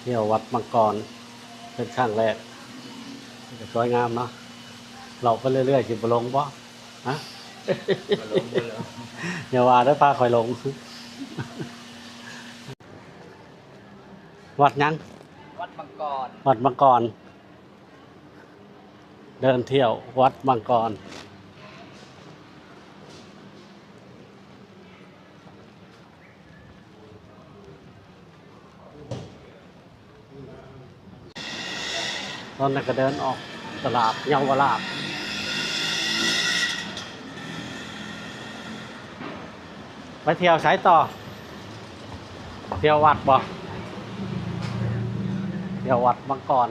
ທ່ຽວວັດມັງກອນເປັນຄັ້ງແລກ ກໍສວຍງາມເນາະ. ເລາະໄປເລື້ອຍໆ ຊິບໍ່ຫຼົງບໍ່? ຮະ? ບໍ່ຫຼົງ ບໍ່ຫຼົງ. ຢ່າວ່າເດີ້ ພາຂ້ອຍຫຼົງ. ວັດຫຍັງ? ວັດມັງກອນ. ວັດມັງກອນ. ເດີນທ່ຽວວັດມັງກອນ. ຕອນນັ້ນກໍເດີນອອກຕະຫຼາດເຍົາວະລາດ. ໄປທ່ຽວໃສຕໍ່? ທ່ຽວວັດບໍ່? ທ່ຽວວັດມັງກອນ.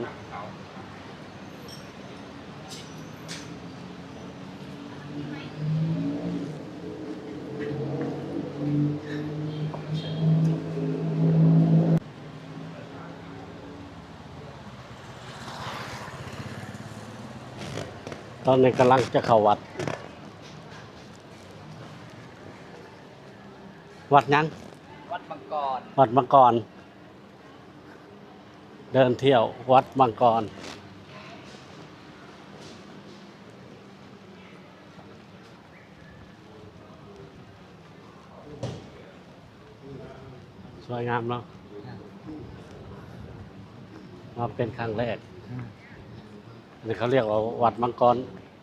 ຕອນນີ້ກຳລັງຈະເຂົ້າວັດ. ວັດຫຍັງ? ວັດມັງກອນ. ວັດມັງກອນ. ເດີນທ່ຽວວັດມັງກອນ. ສວຍງາມເນາະ. ມາເປັນຄັ້ງແລກ. ອັນນີ້ເຂົາຮຽກວ່າວັດມັງກອນ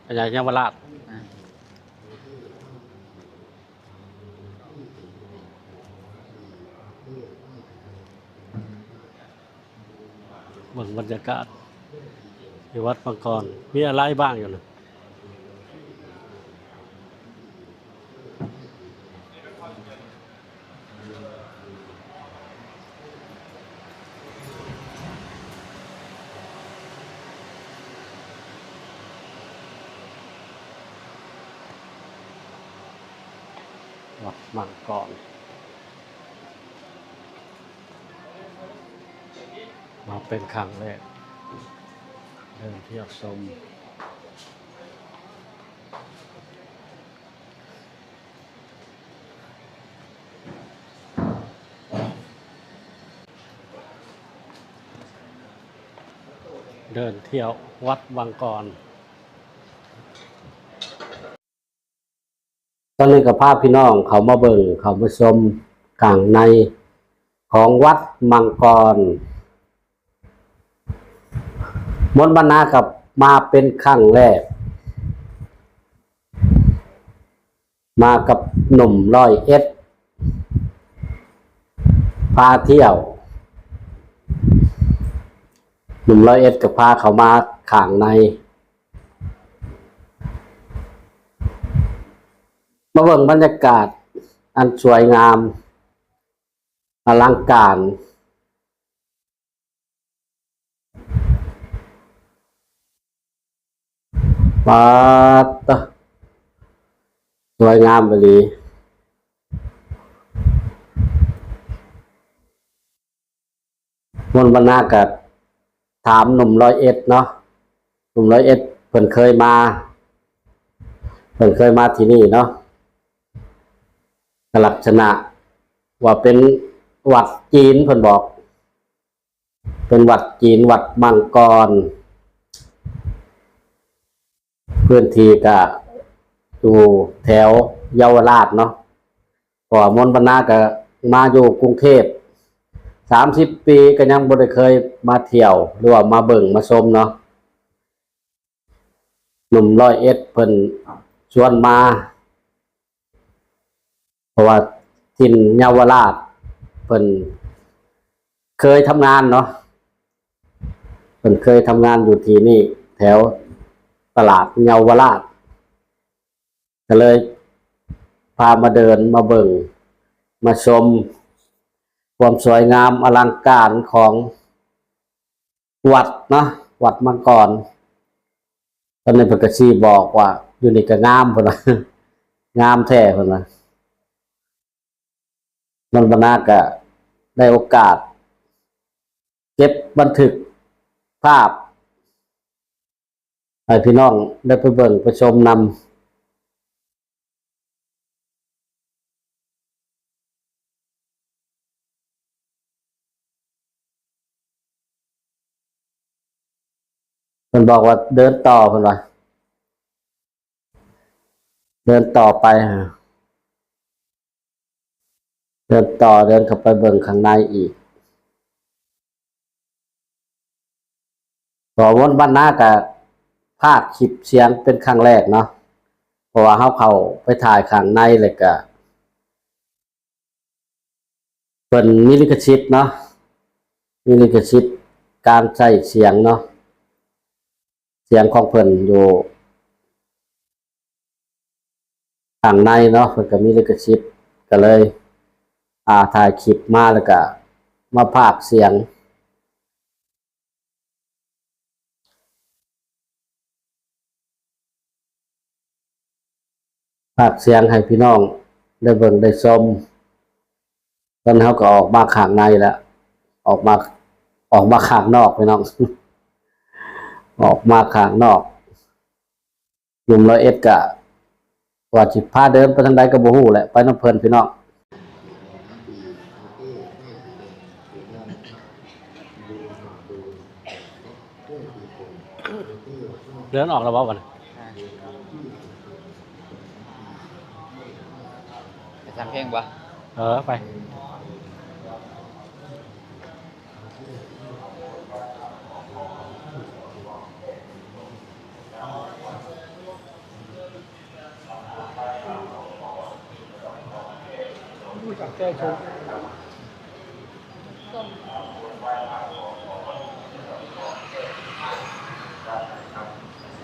ພະຍາເຍົາວະລາດ. ເບິ່ງບັນຍາກາດທີ່ວັດມັງກອນ ມີອາໄລບ້າງຢູ່ນະ. ວັດມັງກອນ ມາເປັນຄັ້ງແລກ ເດີນທ່ຽວຊົມ. ເດີນທ່ຽວວັດມັງກອນ. ຕອນນີ້ກໍພາພີ່ນ້ອງເຂົ້າມາເບິ່ງ ເຂົ້າມາຊົມຂ້າງໃນຂອງວັດມັງກອນ. ມົນບັນນາກໍມາເປັນຄັ້ງແລກ ມາກັບໜຸ່ມຮ້ອຍເອັດ ພາທ່ຽວ. ໜຸ່ມຮ້ອຍເອັດກໍພາເຂົ້າມາຂ້າງໃນ ມາເບິ່ງບັນຍາກາດອັນສວຍງາມ ອະລັງການ. ປາດຕະ ສວຍງາມອີ່ຫຼີ. ມົນບັນນາກໍຖາມໜຸ່ມຮ້ອຍເອັດເນາະ, ໜຸ່ມຮ້ອຍເອັດເພິ່ນເຄີຍມາ ເພິ່ນເຄີຍມາທີ່ນີ້ເນາະ, ກໍລັກສະນະວ່າເປັນວັດຈີນ ເພິ່ນບອກ ເປັນວັດຈີນ ວັດມັງກອນ. ພື້ນທີ່ກະຢູ່ແຖວເຍົາວະລາດເນາະ, ເພາະວ່າມົນບັນນາກະມາຢູ່ກຸງເທບສາມສິບປີ ກະຍັງບໍ່ໄດ້ເຄີຍມາທ່ຽວ ຫຼືວ່າມາເບິ່ງມາຊົມເນາະ. ໜຸ່ມຮ້ອຍເອັດເພິ່ນຊວນມາ ເພາະວ່າຖິ່ນເຍົາວະລາດ ເພິ່ນເຄີຍທຳງານເນາະ, ເພິ່ນເຄີຍທຳງານຢູ່ທີ່ນີ້ ແຖວຕະຫຼາດເຍົາວະລາດ, ກໍເລີຍພາມາເດີນມາເບິ່ງມາຊົມຄວາມສວຍງາມອະລັງການຂອງ ວັດເນາະ ວັດມັງກອນ. ຕອນນີ້ເພິ່ນກໍຊີ້ບອກວ່າ ຢູ່ນີ້ກໍງາມ ເພິ່ນວ່າ ງາມແທ້ ເພິ່ນວ່າ. ນ້ອງບັນນາກໍໄດ້ໂອກາດເກັບບັນທຶກພາບໃຫ້ພີ່ນ້ອງໄດ້ໄປເບິ່ງໄປຊົມນຳ. ເພິ່ນບອກວ່າເດີນຕໍ່ ເພິ່ນວ່າເດີນຕໍ່ໄປ ເດີນຕໍ່ ເດີນເຂົ້າໄປເບິ່ງຂ້າງໃນອີກ. ເພາະວ່າ ວັນນາກະພາກຄລິບສຽງເປັນຄັ້ງແລກເນາະ ເພາະວ່າເຮົາເຂົ້າໄປຖ່າຍຂ້າງໃນ ແລ້ວກະເພິ່ນມີລິຂະສິດເນາະ ມີລິຂະສິດການໃຊ້ສຽງເນາະ ສຽງຂອງເພິ່ນຢູ່ຂ້າງໃນເນາະ ເພິ່ນກະມີລິຂະສິດ ກະເລີຍ ອ່າ ຖ່າຍຄລິບມາ ແລ້ວກະມາພາກສຽງ ພາກສຽງໃຫ້ພີ່ນ້ອງໄດ້ເບິ່ງໄດ້ຊົມ. ຕອນນີ້ເຮົາກໍອອກມາຂ້າງໃນແລ້ວ ອອກມາ ອອກມາຂ້າງນອກພີ່ນ້ອງ ອອກມາຂ້າງນອກ. ໜຸ່ມຮ້ອຍເອັດກະວ່າຊິພາເດີນໄປທາງໃດກໍບໍ່ຮູ້ແຫຼະ ໄປນຳເພິ່ນພີ່ນ້ອງ. ເດີນອອກແລ້ວບໍ່ບັດນີ້? ໄປສຳເພັງບໍ່? ເອີ ໄປ.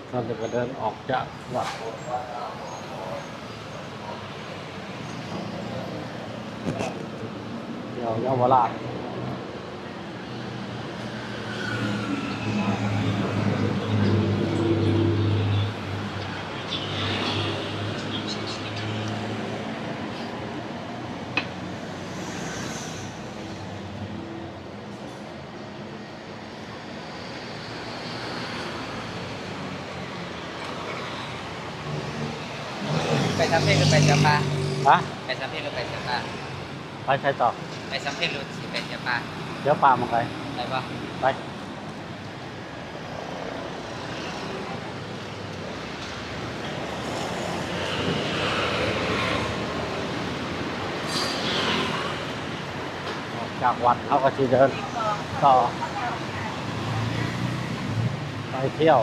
ທ່ານກໍເດີນອອກຈາກວັດ ແຖວເຍົາວະລາດ. ໄປສຳເພັງ ຫຼື ໄປສຽວປ່າ? ຮະ? ໄປສຳເພັງ ຫຼື ໄປສຽວປ່າ? ໄປໃສຕໍ່? ໄປສຳເພັງ ຫຼື ຊິໄປສຽວປ່າ? ສຽວປ່າໝ່ອງໃດ? ໄປບໍ່? ໄປ. ອອກຈາກວັດ ເຮົາກໍຊິເດີນຕໍ່ໄປທ່ຽວ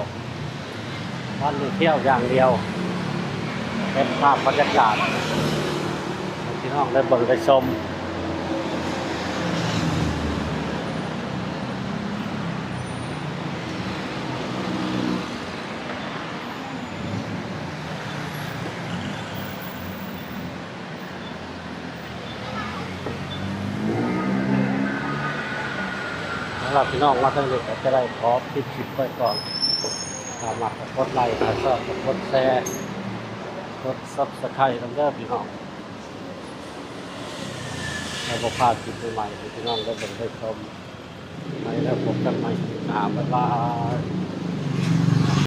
ວັດນີ້ທ່ຽວຢ່າງດຽວ ເກັບພາບບັນຍາກາດໃຫ້ພີ່ນ້ອງໄດ້ເບິ່ງໄດ້ຊົມ. ເອົາລະ ພີ່ນ້ອງ ມາເຖິງນີ້ກໍຈະໄດ້ຂໍປິດຄລິບໄວ້ກ່ອນ. ຖ້າມັກກໍກົດໄລ ຖ້າຊອບກໍກົດແຊ ກົດ Subscribe ນຳເດີພີ່ນ້ອງ ເພື່ອບໍ່ພາດຄລິບໃໝ່ໆ ໃຫ້ພີ່ນ້ອງໄດ້ເບິ່ງໄດ້ຊົມ. ໄປແລ້ວ ພົບກັນໃໝ່ຄລິບໜ້າ ບາຍບາຍ.